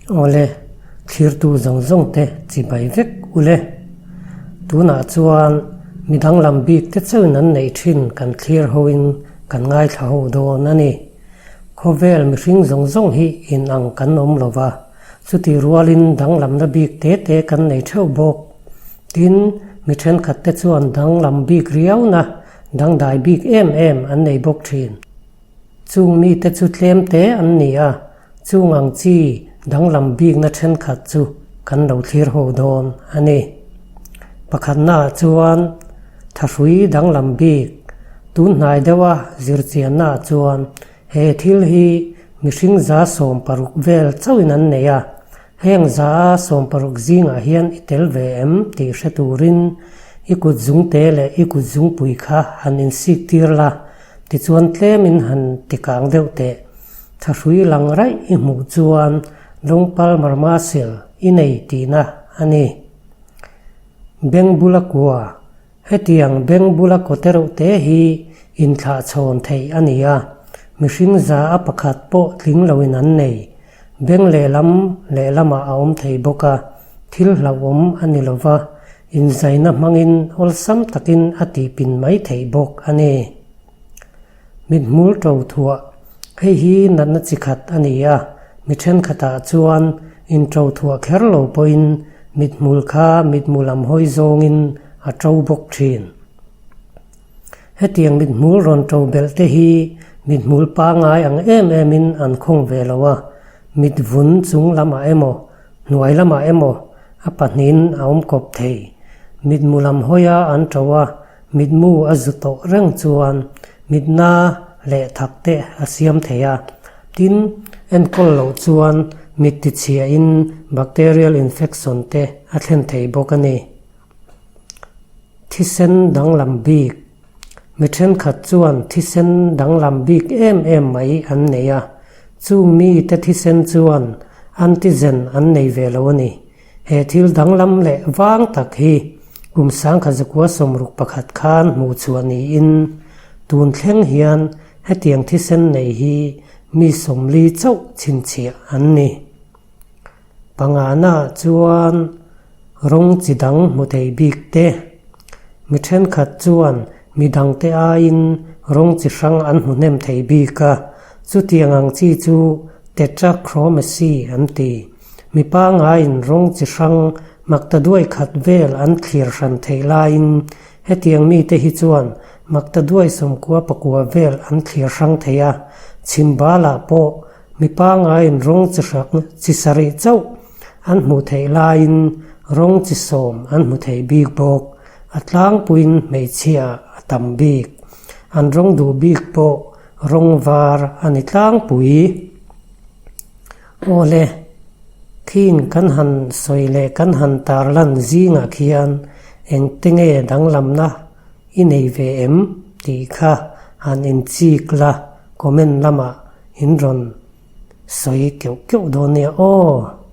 Awle, thlirtu zawng zawng te chibai vek ule. Tunah chuan mi danglam bik te chauhin an neih thin kan thlir hoin kan ngaithla ho dawn a ni. Khawvel mihring zawng zawng hi inang kan awm lo va, chutih rualin danglamna bik te te kan nei theuh bawk. Tin, mi thenkhat te chuan danglam bik riauna dangdai bik em em an nei bawk thin. Chung mite chu tlem te an ni a, chung ang chi danglam bikna thenkhat chu kan lo thlir ho dawn a ni. Pakhatnaah chuan thahrui danglam bik tun hnai deuha zirchiannaah chuan he thil hi mihring 160 vel chauhin an nei a, heng 160 zingah hian i tel ve em tih hre turin i kut zungte leh i kut zungpui kha han insik tir la. Tichuan tlemin han ti kang deuh teh. Thahrui lang raih i hmuh chuan lungpal marmasil i nei tihna a ni. Beng bula kua, Hetiang beng bula kaw te reuh te hi inthlah chhawn theih a ni a, mihring za a pakhat pawh tling loin an nei. Beng lehlam lehlamah a awm thei bawk a, thil hlauhawm a ni lova, Inzaina hmangin awlsam takin a tihpin mai theih bawk a ni. Mithmul to thuah, Hei hi natna chi khat a ni a, mi thenkhatah chuan into thuah kher lo pawhin mithmul kha mithmu lam hawi zawngin a to bawk thin. Hetiang mithmul rawn to belh te hi mithmul pangngai ang em emin an khawng ve lo a, mitvun chung lamah emaw Hnuai lamah emaw a pahnihin a awm kawp thei. Mitmu lam hawia an to a, mitmu a zu tawh reng chuan mitna leh thak te a siam thei a. Tin, enkawl loh chuan mit tichhiahin bacterial infection te a thlen thei bawk a ni. Thisen danglam bik. Mi thenkhat chuan thisen danglam bik em em mai an nei a, chung mite thisen chuan antigen an nei ve lo a ni. He thil danglam leh vang tak hi kum 1961 khan hmuh chhuah niin tun thleng hian hetiang thisen nei hi mi 40 chauh chhinchhiah an ni. Pangana chuan rawng chi dang hmu thei bik te, mi thenkhat chuan mi dangte aiin rawng chi hrang an hmu hnem thei bik a, chutiang ang chi chu tetrachromacy an ti. Mi pangaiin rawng chi hrang makta duai khat vel an thlir hran theih laiin hetiang mite hi chuan makta duai 99 vel an thlir hrang thei a, chhimbalah pawh Mi pangaiin rawng chi hrang chi sarih chauh an hmuh theih laiin rawng chi sawm an hmu thei bik bawk. A tlangpuiin hmeichhia a tam bik. An rawng duh bik pawh rawng var a ni tlangpui. Awle, khing kan han sawi leh kan han tarlan zingah khian engte nge danglamna I nei ve em? tih kha han inchik la, comment lamah in rawn sawi keuh keuh dawn nia aw.